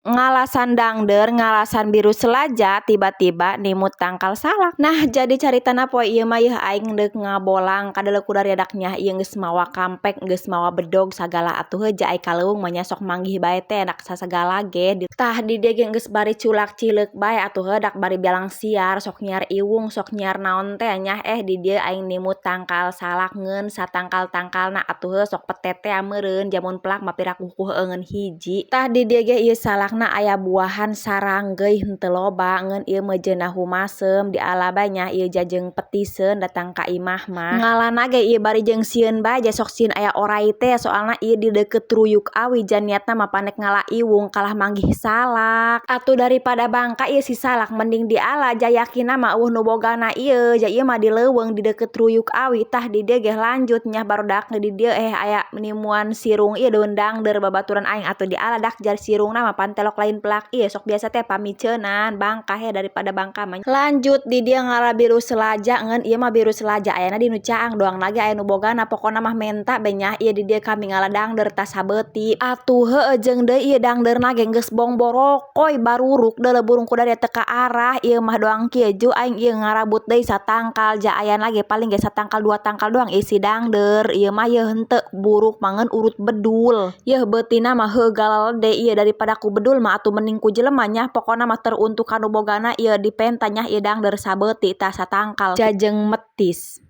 Ngalasan dangder, ngalasan biru selaja, tiba-tiba nimut tangkal salak. Nah, jadi caritana poe ieu mah yeuh aing deuk ngabolang kadeuleu ku dak nyah ieu geus mawa kampek, geus mawa bedog sagala atuh heuh ja ai ka leuweung mah nya sok manggih bae teh enak sasagala ge. Tah, di dieu ge geus bari culak cileuk bae atuh heuh dak bari bilang siar, sok nyiar iwung, sok nyiar naon teh nya. Eh, di dieu aing nimut tangkal salak ngeun satangkal-tangkalna atuh heuh sok petet teh meureun, jamun pelak mah piraku ku heueungeun hiji. Tah, di dieu ge ieu salakna aya buahan saranggeuy, henteu loba ngeun ieu mah jeuna humasem diala bae nya ieu jajeng petiseun datang ka imah mah. Ngalana ge ieu bari jeung sieun bae ja sok sieun aya oray teh, soalna ieu di deukeut ruyuk awi, jan niatna mah panek ngala iwung kalah manggih salak. Atuh daripada bangka ieu si salak mending diala ja yakinna mah eueuh nu bogana ieu, ja ieu mah di leuweung di deukeut ruyuk awi. Tah, di dieu ge lanjut nya barudak di dieu eh aya nimuan sirung ieu daun dangder babaturan aing, atuh diala dak jar sirungna mah pantelok lain pelak ieu sok biasa teh pamiceunan bangka he daripada bangka mah. Lanjut di dieu ngala biru selaja ngeun ieu mah biru selaja ayana di nu caang doang lagi aya nu bogana, pokona mah menta be nya. Ieu di dieu kami ngala dangder tas sabeuti atuh heueuh jeung deui ieu dangderna ge geus bongborokoy baruruk deuleu burung kuda teu ka arah. Ieu mah doang kieu ju aing ieu ngarabut deui satangkal ja ayana ge paling ge satangkal dua tangkal doang isi dangder ieu mah. Yeuh henteu buruk mangeun urut bedul yeuh beutina mah heuh galalede ieu, daripada ku bedul mah atuh mending ku jelema nya. Pokona mah teruntuk kanu bogana ieu dipenta nya ieu dangder sabeuti, tah satangkal jajeng metis.